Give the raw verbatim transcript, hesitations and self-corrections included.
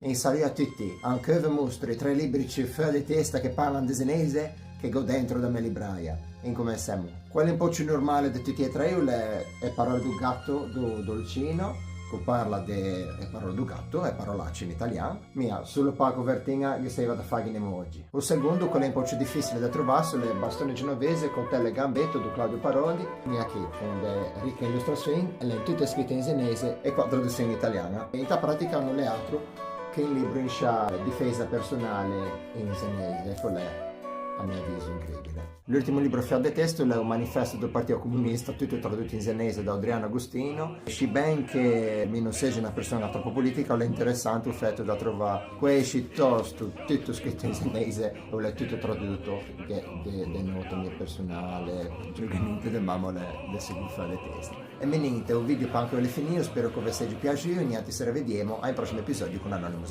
Un salui à tutti, anceu ve mostro i trê libri ciù feua de testa che parlan de zeneise che gh'ò dentro da mê libraia. Incomensemo. Quelle un pö ciù normale de tutti e trê o l'é E parole do gatto do Dolcino, che o parla de e parole do gatto, e parolacce in italian. Mia, solo pâ covertiña ghe saiva da fâghe un emoji. O segondo, quelle un pö ciù difisile da trovâ, o l'é Bastone genovese, coltello e gambetto do Claudio Parodi, mia chì, con de riche ilustrazion, e l'é tute scrite in zeneise e co traduzion italiana. E inta pratica no l'é atro che un libro in sciâ difesa personale in zeneise, che o l'é, a mi aviso, incredibile. L'ultimo libro feua de testa o l'é o manifesto do Partio Comunista, tuto traduto in zeneise da Adriano Agostino. Sciben che mi no segi na persoña tròppo politica, o l'é interesante o fæto da trovâ questo testo tuto scrito in zeneise, o l'é tuto traduto de, de, de note mie personale, praticamente de mamo de, de seguo feua de testa. E mi ninte, o video panceu o l'é finio, spero che o ve segi piaxuo, e niente, se revediemo a un prossimo episodio con Anonymous.